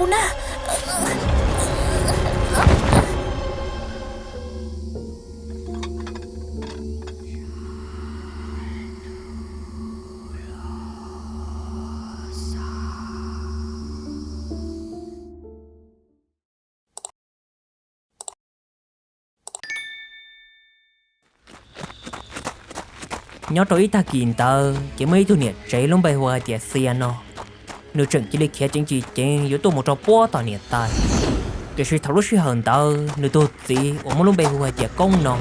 Kuv na. Nyob rau ib tag kis ntawd ces muaj ib tug niam tsev lub npe hu hais tias Xia no, nws tseem cia li khiav ceev tsis ceev yuav tuaj mus rau puag tom niam tais. Tiam sis thaum lub sij hawm ntawd nws tus txiv uas muaj lub npe hu hais tias Koob no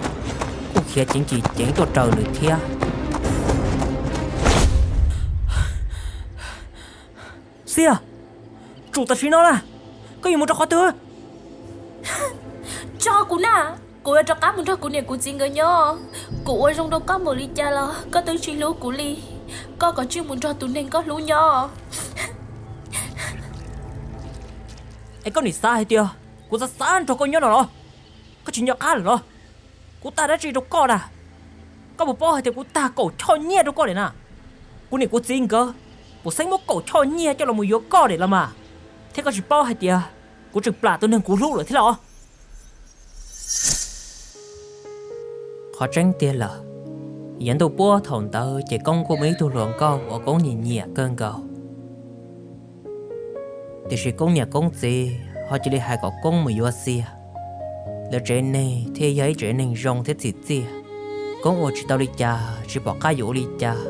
kuj khiav ceev tsis ceev tuaj raws nws thiab. Xia, tsum tam sim no na, koj yuav mus rau qhov twg? Tso kuv na, kuv yuav rov qab mus nrog kuv niam kuv txiv nkawd nyob. Kuv ua zoo rau koj npaum li cas los koj twb tsis hlub kuv li. Koj kav tsij mus nrog tus neeg koj hlub nyob. Es koj nim xav hais tias kuv xav xav nrog koj nyob no los? Koj tsis nco qab lawm los? Kuv tag dab tsi rau koj na? Koj puas paub hais tias kuv tag kaum choj nyiaj rau koj lawm na? Kuv niam kuv txiv nkawd puas xeeb muab kaum choj nyiaj coj los mus yuav koj lawm los mas? Thiab koj tsis paub hais tias kuv tseem plam tus neeg kuv hlub lawm thiab los? Qhov tseeb tiag lawm, yav ntuj puab thaum ntawd ces Koob kuj muaj ib tug hluas nkauj uas Koob nyiam nyiam kawg nkaus. Tiam sis Koob niam Koob txiv ho cia li hais kom Koob mus yuav Xia. Lawv tsev neeg thiaj yog ib tsev neeg zoo thiab txim txiaj. Koob ua tsis tau li cas, tsis pom qab yuav ua li cas,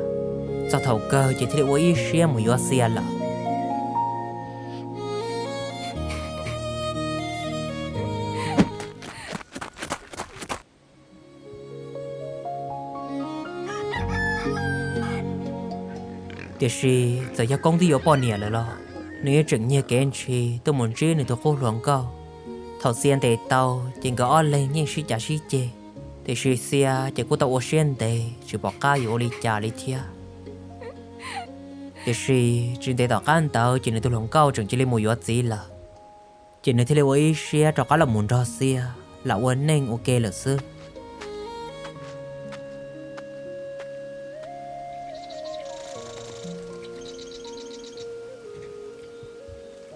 txog thaum kawg ces thiaj li ua ib siab mus yuav Xia lawm. Tiam sis txawm yog Koob twb yuav poj niam lawm los nws yeej tseem nyiag kev ntshis tuaj mus ntsib nws tus qub hluas nkauj. Thaum Xia ntes tau ces nkawd ob leeg yeej sib cav sib ceg, tiam sis Xia ces kuj tau ua siab ntev tsis pom qab yuav ua li cas li thiab. Tiam sis tsis ntev tom qab ntawd ces nws tus hluas nkauj tseem cia li mus yuav txiv lawm, ces nws thiaj li ua ib siab rov qab los mus nrog Xia lam ua neej ua ke lawm xwb.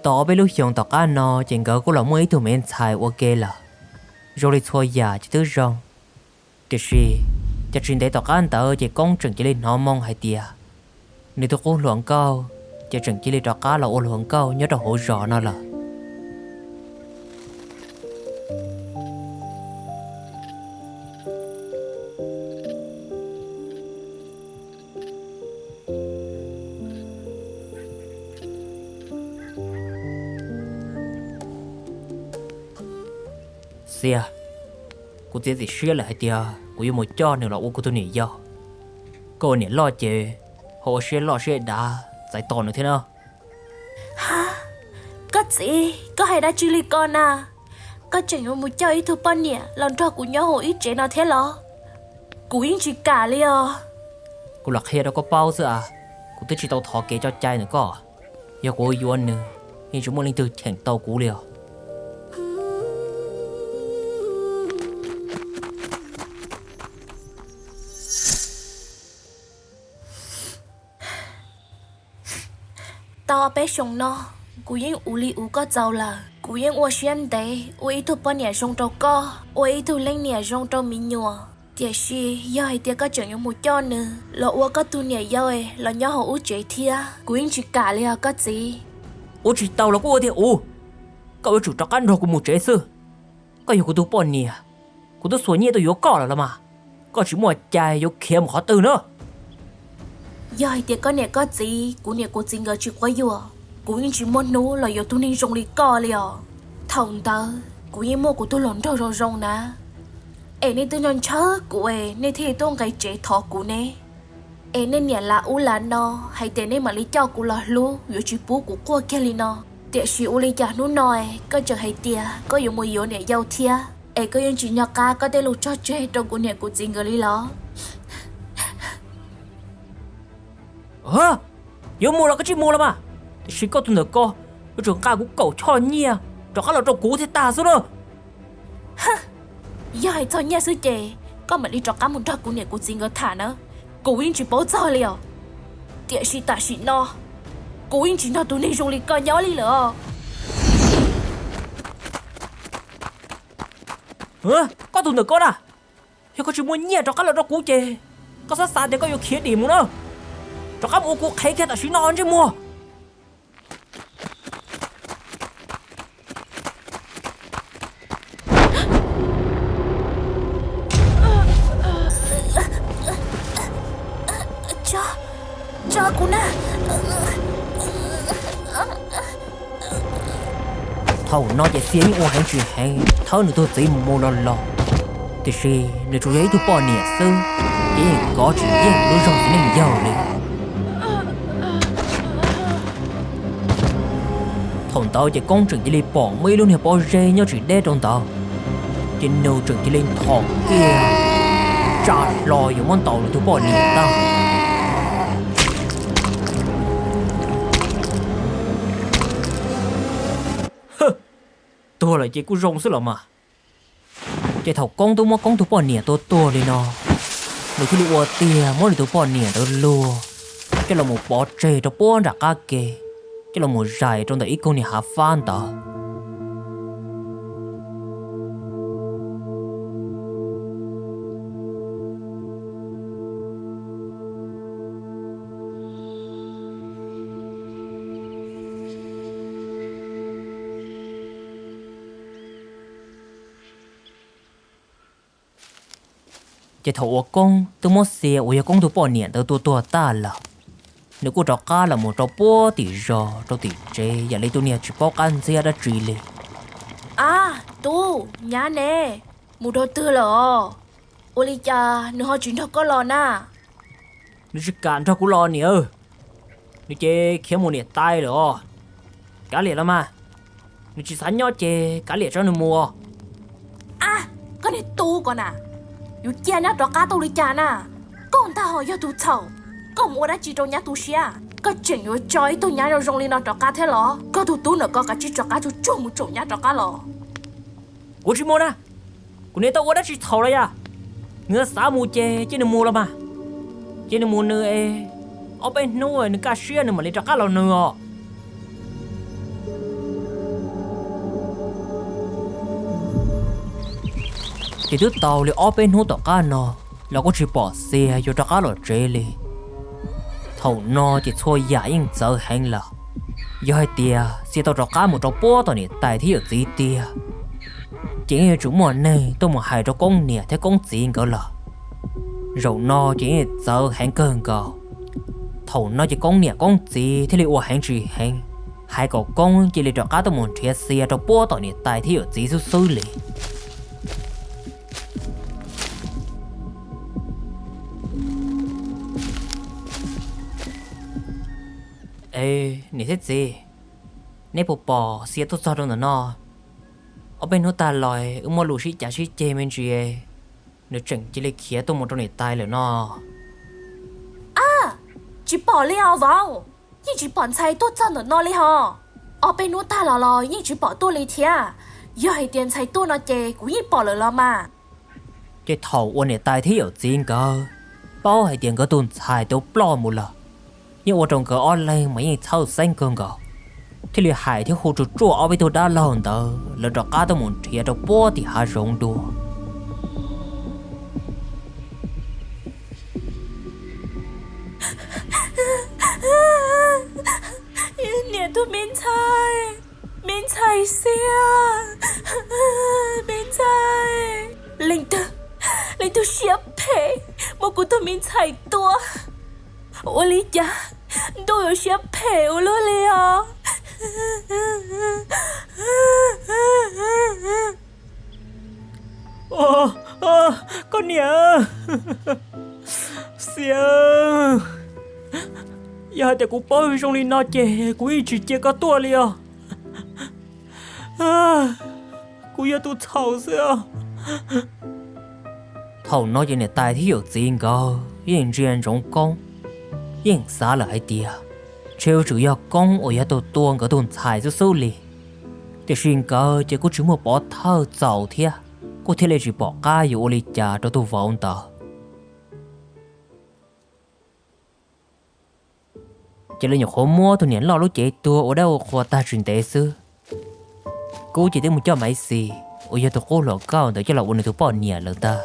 Tau ob peb lub xyoos tom qab no ces nkawd kuj los muaj ib tug me ntxhais ua ke lawm, zoo li txhua yam ces twb zoo. Tiam sis, cas tsis ntev tom qab ntawd ces Koob tseem cia li hnov moo hais tias nws tus qub hluas nkauj ces tseem cia li rov qab los ua hluas nkauj nyob rau hauv zos no lawm. Xia, kuv txiav txim siab lawm hais tias kuv yuav mus coj nws los ua kuv tus niam yau. Koj ua niam loj ces ho ua siab loj siab dav txais tos nws thiab na. Koj txiv, koj hais dab tsi li ko na? Koj tseem yuav mus coj ib tug poj niam los nrog kuv nyob hauv ib tsev no thiab los? Kuv yeej tsis kam li os. Kuv los qhia rau koj paub xwb as, kuv twb tsis tau thov kev coj cai ntawm koj. Yog kuv yuav nws, yeej tsis muaj leej twg cheem tau kuv li os. Tau peb xyoos no, kuv yeej ua li uv koj txaus lawm. Kuv yeej ua siab ntev ua ib tug poj niam zoo rau koj, ua ib tug leej niam zoo rau me nyuam. Tiam sis yog hais tias koj tseem yuav mus coj nws los ua koj tus niam yau los nyob hauv ub tsev thiab, kuv yeej tsis kam li os koj txiv. Ua tsis tau los kuj ua tiag uv, koj yuav tsum rov qab nrog kuv mus tsev xwb. Koj yog kuv tus poj niam, kuv twb xuas nyiaj tuaj yuav koj lawm los mas, koj tsis muaj cai yuav khiav mus qhov twg na. Yog hais tias koj niam koj txiv, kuv niam kuv txiv nkawd tsis quab yuam, kuv yeej tsis muaj hnub los yuav tus neeg zoo li koj li os. Thaum ntawd kuv yeej muaj kuv tus hluas nraug zoo zoo na, es nej twb nco ntshaw kuv es nej thiaj li tuaj nqis tsev thov kuv ne. Es nej niam lav ub lav no hais tias nej mam li coj kuv los hlub, yuav tsis pub kuv quaj kiag li no. Tiam sis ua li cas hnub no koj tseem hais tias koj yuav mus yuav niam yau thiab, es koj yeej tsis nco qab koj tej lus tso tseg rau kuv niam kuv txiv nkawd li los? Yuav mus los koj tsij mus los mas, tiam sis koj tus ntawm ko yuav tsum nqa kuv kaum choj nyiaj rov qab los rau kuv thiaj tag xwb na. Yog hais txog nyiaj xwb ces koj mam li rov qab mus nrog kuv niam kuv txiv nkawd tham na, kuv yeej tsis paub txog li os. Tiam sis tam sim no kuv yeej tsis nrog tus neeg zoo li koj nyob li lawm os. Koj tus ntawm koj na, yog koj tsis muaj nyiaj rov qab los rau kuv ces koj xav xav tias koj yuav khiav dim mus na. Rov qab mus ua kuv qhev kiag tam sim no ntsej muag. Tso kuv na. Thaum no ces Xia yeej ua heev tsis heev thawb nws tus txiv mus mus los los, tiam sis nws tsuas yog ib tug poj niam xwb, ces yeej kov tsis yeej lub zog txiv neej yawg li. Thaum ntawd ces Koob tseem cia li pom muaj ib lub niag pob zeb nyob tsis deb rau ntawd, ces nws tseem cia li nthos kiag tsa hlo yuav muab ntaus nws tus poj niam tag. Tuag lawm ces kuj zoo xwb los mas. Ces thaum Koob twb muab Koob tus poj niam tua tuag li no, nws thiaj li ua tiag muab nws tus poj niam ntawd luag coj los mus pov tseg rau puag nram qab ke, coj los mus zais rau ntawm ib koog niag hav fab ntawd. Ces thaum uas Koob twb muab Xia uas yog Koob tus poj niam ntawd tua tuag tag lawm, nws kuj rov qab los mus rau puag tim zos rau tim tsev yam li tus niag tsis paub qab ntxiab dab tsi li. A, tub, nyab ne, mus rau twg lawm os? Ua li cas nws ho tsis nrog koj los na? Nws tsis kam nrog kuv los niam. Nws ces khiav mus niam tais lawm os. Kav liam los mas, nws tsis xav nyob ces kav liam tso nws mus. A, koj niag tub ko na, yuav cia nyab rov qab tau li cas na? Koj ntag ho yog tus txhaum, koj mus ua dab tsi rau nyab tu siab? Koj tseem yuav tso ib tug nyab zoo zoo li no rov qab thiab los? Koj tus tub ntawm ko kav tsij rov qab tsuag tsuag mus tsaum nyab rov qab los. Kuv tsis mus na, kuv niam tau ua dab tsi txhaum los yom? Nws xav mus ces cia nws mus los mas. Cia nws mus nws es, ob peb hnub nws kaj siab nws mam li rov qab los nws os. Ces twb tau li ob peb hnub tom qab no los kuj tsis pom Xia yuav rov qab los tsev li. Thaum no ces txhua yam yeej txawv heev lawm. Yog hais tias Xia tau rov qab mus rau puag tom niam tais thiab yawm txiv tiag, ces yeej yuav tsum muaj neeg tuaj mus hais rau Koob niam thiab Koob txiv nkawd lawm. Zaum no ces yeej txawv heev kawg nkaus. Thaum no ces Koob niam Koob txiv thiaj li ua heev tsis heev, hais kom Koob cia li rov qab tuaj mus nrhiav Xia rau puag tom niam tais thiab yawm txiv xwb xwb li. E, niam thiab txiv, neb puas pom Xia tuaj txog rau ntawm no? Ob peb hnub tag los wb muaj lus sib cav sib ceg me ntsis, nws tseem cia li khiav tuaj mus rau niam tais lawm no. A, tsis pom li os vauv, yeej tsis pom ntxhais tuaj txog ntawm no li hos. Ob peb hnub tag los los yeej tsis pom tuaj li thiab. Yog hais tias ntxhais tuaj no ces kuv yeej pom lawm los mas. Ces thaum uas niam tais thiab yawm txiv nkawd paub hais tias nkawd tus ntxhais tau ploj mus lawm, yeej ua rau nkawd ob leeg mas yeej txhawj xeeb kawg nkaus, thiaj li hais thiab hu tsuaj tsuaj ob peb tug dab laug ntawd lawv rov qab tuaj mus nrhiav rau puag tim hav zoov dua. Niam tus me ntxhais, me ntxhais Xia, me ntxhais. Leej twg, leej twg siab phem muab kuv tus me ntxhais tua? Ua li cas ntuj yuav siab phem ua luaj li os? Koj niam, Xia, yog hais tias kuv paub zoo li no ces kuv yeej tsis cia koj tuaj li os. Kuv yog tus txhaum xwb. Thaum no ces niam tais thiab yawm txiv nkawd yeej ntsia ntsoov Koob, yeej xav lawm hais tias ntshe yuav tsum yog Koob uas yog tus tua nkawd tus ntxhais xwb xwb li. Tiam sis nkawd ces kuj tsis muaj pov thawj txaus thiab, kuj thiaj li tsis pom qab yuav ua li cas rau tus vauv ntawd. Ces lawv nyuam qhuav muab tus niam loj lub cev tuag ua dab ua qhua tag tsis ntev xwb, Kub ces twb mus coj Maiv Xis, uas yog tus qub hluas nkauj ntawd coj los ua nws tus poj niam lawm ntag.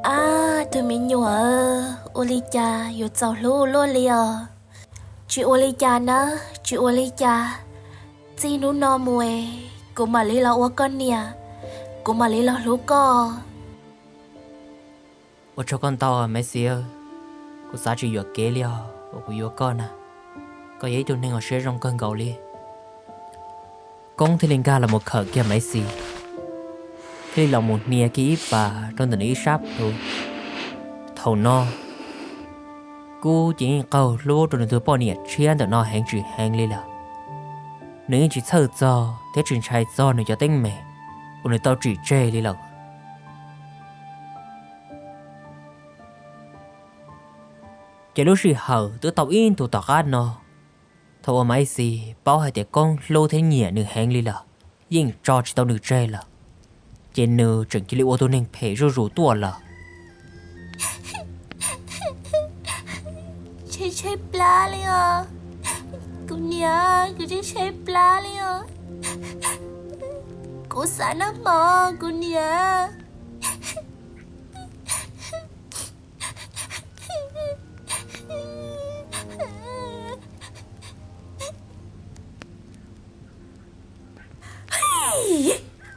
Ab, tus me nyuam, ua li cas yuav txaus hlub ua luaj li os? Tsis ua li cas na, tsis ua li cas. Txij hnub no mus es kuv mam li los ua koj niam, kuv mam li los hlub koj. Ua tsaug koj ntau Maiv Xis, kuv xav tsis yuam kev li os uas kuv yuav koj na. Koj yog ib tug neeg uas siab zoo kawg nkaus li. Koob thiaj li nkag los mus khawm kiag Maiv Xis, thiaj li los mus hnia kiag ib pas rau ntawm nws ib sab plhu. Thaum no, Kub ces yeej qaug hlub rau nws tus poj niam tshiab ntawm no heev tsis heev li lawm. Nws yeej tsis txhawj txog thiab tsis ntshai txog nws cov teeb meem uas nws tau tsim tseg li lawm. Ces lub sij hawm twb tau ib ntus tom qab no, thaum uas Maiv Xis paub hais tias Koob hlub thiab nyiam nws heev li lawm, yeej tso tsis tau nws tseg lawm, ces nws tseem cia li ua tus neeg phem zuj zus tuaj lawm. Tshaib tshaib plab li os, kuv niam, kuv tshaib tshaib plab li os. Kuv xav noj mov kuv niam.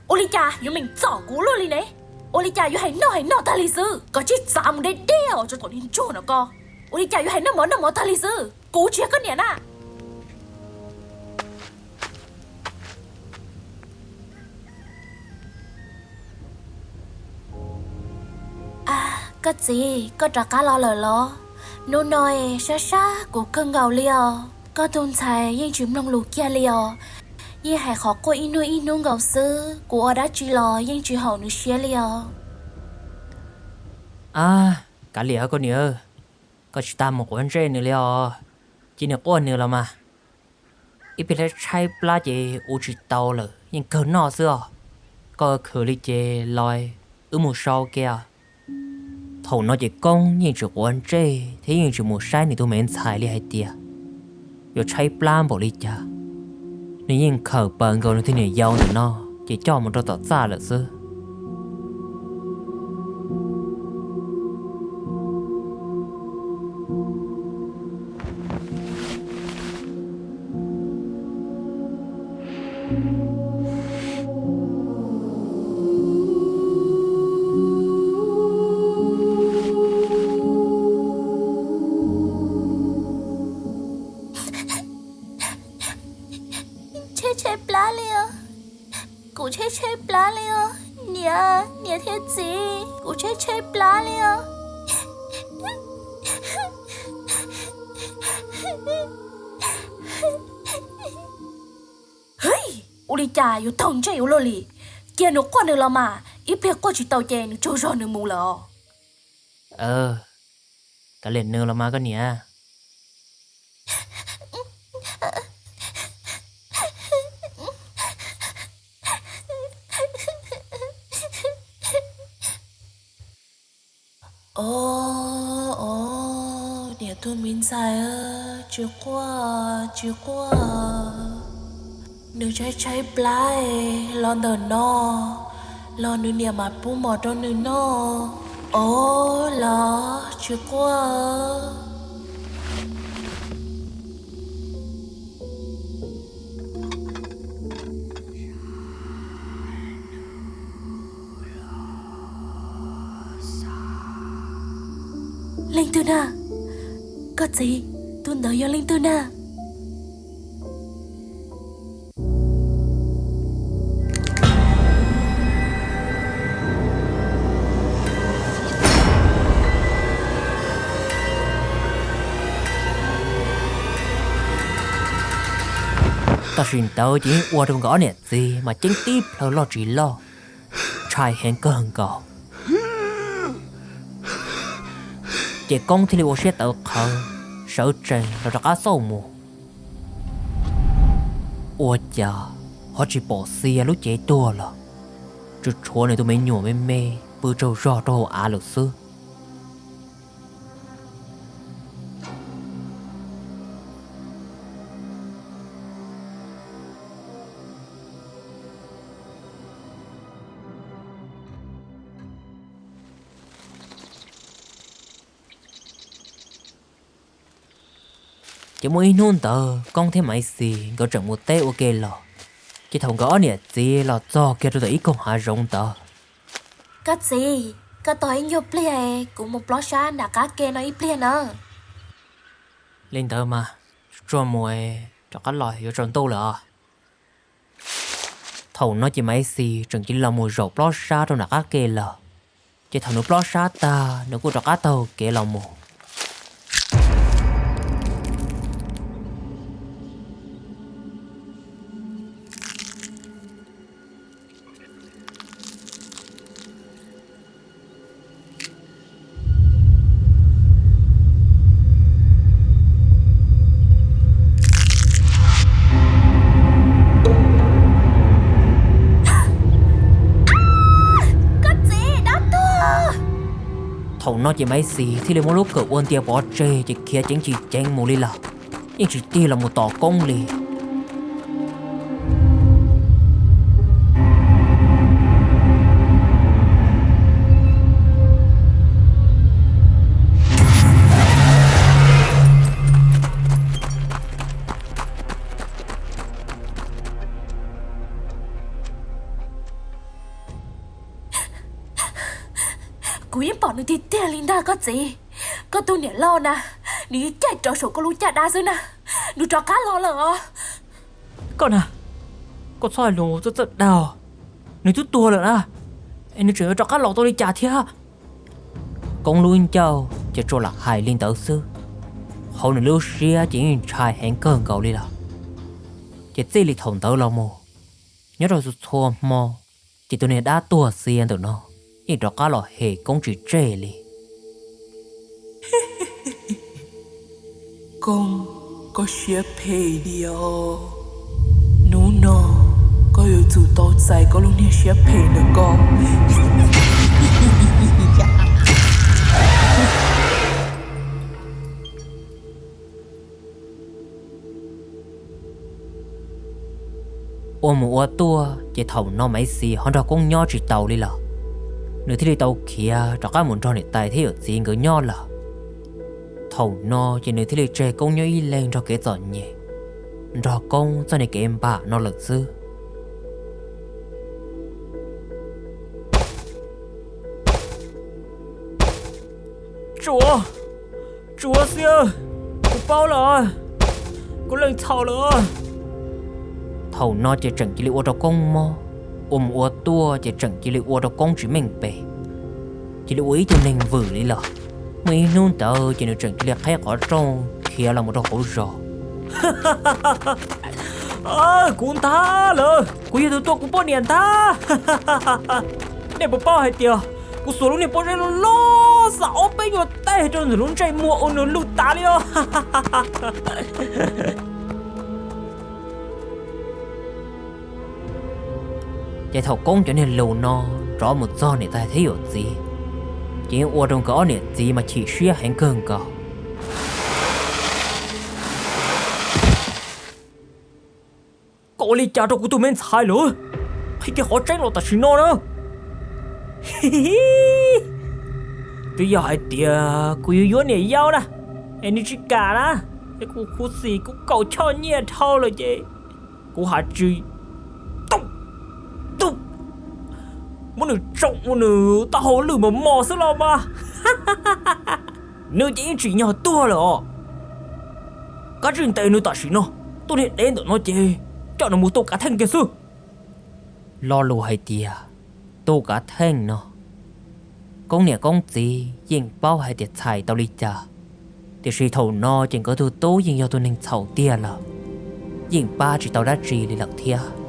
Ua li cas yuav meem txom kuv luaj li ne? Ua li cas yuav hais noj hais noj tag li xwb? Koj tsij txav mus deb deb os rau tom niag ntsuag no koj. Ua li cas yuav hais noj mov noj mov tag li xwb? Kuv tsis yog koj niam na. Koj txiv, koj rov qab los lawm los? Hnub no es sab sab kuv kawg nkaus li os. Koj tus ntxhais yeej tsis mloog lus kiag li os. Yeej hais qhov quaj ib hnub ib hnub nkaus xwb, kuv ua dab tsi los yeej tsis haum nws siab li os. Ab, kav liam koj niam, koj tsis tas mus quav ntsej nws li os. Cia nws quaj nws los mas. Ib pliag tshaib plab ces ua tsis tau lawm yeej kawg noj xwb os. Koj khwv li ces los wb mus so ke os. Thaum no ces Koob yeej tsis quav ntsej thiab yeej tsis mus saib nws tus me ntxhais li hais tias yuav tshaib plab npaum li cas. Nws yeej khawm plaws nkaus nws tus niam yau ntawm no ces coj mus rau tom txaj lawm xwb. Tshaib tshaib plab li os. Kuv tshaib tshaib plab li os. Niam, niam thiab txiv, kuv tshaib tshaib plab li os. Ua li cas yuav taug ntsej ua luaj li? Cia nws quaj nws los mas, ib pliag quaj tsis tau ces nws tsaug zog nws mus lawm os. Kav liam nws los mas koj niam. Os, os, niam tus me ntxhais, tsis quaj, tsis quaj. Nws tshaib tshaib plab los ntawm no, los nws niam mam pub mov rau nws noj. Os, los tsis quaj. Leej twg na? Koj txiv, tus ntawd yog leej twg na? Tam sim ntawd ces yeej ua rau nkawd ob niam txiv mas ceeb tib plhaw loj tsis loj, ntshai heev kawg nkaus. Ces Koob thiaj li ua siab tawv qhawv, sawv tsees los rov qab xauj mus. Ua cas ho tsis pom Xia lub cev tuag los, tsuas tshuav nws tus me nyuam me me pw tsaug zog rau hauv av lawm xwb. Ces muaj ib hnub ntawd Koob thiab Maiv Xis nkawd tseem mus teb ua ke los, ces thaum nkawd ob niam txiv los txog kiag rau ntawm ib koog hav zoov ntawd. Koj txiv, koj tos ib nyuag pliag, kuv mus plob sab nram qab ke no ib pliag na. Li ntawd mas, tsuag mus, rov qab los yuav tsaus ntuj lawm os. Thaum no ces Maiv Xis tseem cia li los mus zaum plob sab rau nram qab ke lawm. Ces thaum nws plob sab tag nws kuj rov qab taug kev los mus. Koj txiv, dab tuag! Thaum no ces Maiv Xis thiaj li muab lub kawm ua ntia pov tseg ces khiav ceev tsis ceev mus li lawm, yeej tsis tig los mus tos Koob li. Kuv yeej pom nws tiag tiag li ntag koj txiv. Koj tus niam loj na, nws yeej caij rov saum koj lub caj dab xwb na, nws rov qab los lawm os. Koj na, koj txhob hais lus txawj txawj dag, nws twb tuag lawm na, es nws tseem yuav rov qab los tau li cas thiab? Koob lub ncauj ces tsuas lam hais li ntawd xwb, hauv nws lub siab ces yeej ntshai heev kawg nkaus li lawm. Ces txij li thaum ntawd los mus, nyob rau txhua txhua hmo, ces tus niag dab tuag xiav ntawm no yeej rov qab los hem Koob tsis tseg li. Koob, koj siab phem diam os. Hnub no koj yuav tsum tau txais koj lub niag siab phem ntawm koj. Ua mus ua tuaj ces thaum no Maiv Xis ho nrog Koob nyob tsis taus li lawm, nws thiaj li tau khiav rov qab mus nrog niam tais thiab yawm txiv nkawd nyob lawm. Thaum no ces nws thiaj li tseg Koob nyob ib leeg nrog kev txom nyem, nrog Koob txoj niag kev npam no lawm xwb. Tsuav, tsuav xwb, kuv paub lawm, kuv leej txhaum lawm. Thaum no ces tseem cia li ua rau Koob mob, ua mus ua tuaj ces tseem cia li ua rau Koob tsis meej pem, cia li ua ib tug neeg vwm li lawm. Muaj ib hnub ntawd ces nws tseem cia li qheb qhov rooj khiav los mus rau hauv zos. Kuv ntag lawm, kuv yog tus tua kuv poj niam ntag. Nej puas paub hais tias kuv xuas lub niag pob zeb loj loj xa ob peb nyuag teg rau nws lub ntsej muag ua nws lwj tas li os. Ces thaum Koob cov niag lus no rov mus txog niam tais thiab yawm txiv, ces yeej ua rau nkawd ob niam txiv mas chim siab heev kawg nkaus. Koj ua li cas rau kuv tus me ntxhais lawm? Qhib kiag qhov tseeb los tam sim no na. Twb yog hais tias kuv yuav yuav niam yau na, es nws tsis kam na, es kuv khuv xim kuv kaum choj nyiaj dhau lawm ces kuv has tsis tau, muab nws tsoo ua nws taub hau lwj mos mos xwb los mas. Nws ces yeej tsim nyog tuag lawm os. Kav tsij ntes nws tam sim no, tuaj niag dev ntawm no ces coj nws mus tu kav theej kiag xwb. Lo lus hais tias tu kav theej no, Koob niam Koob txiv yeej paub hais tias txhais tau li cas, tiam sis thaum no ces nkawd tus tub yeej yog tus neeg txhaum tiag lawm, yeej pab tsis tau dab tsi li lawm thiab.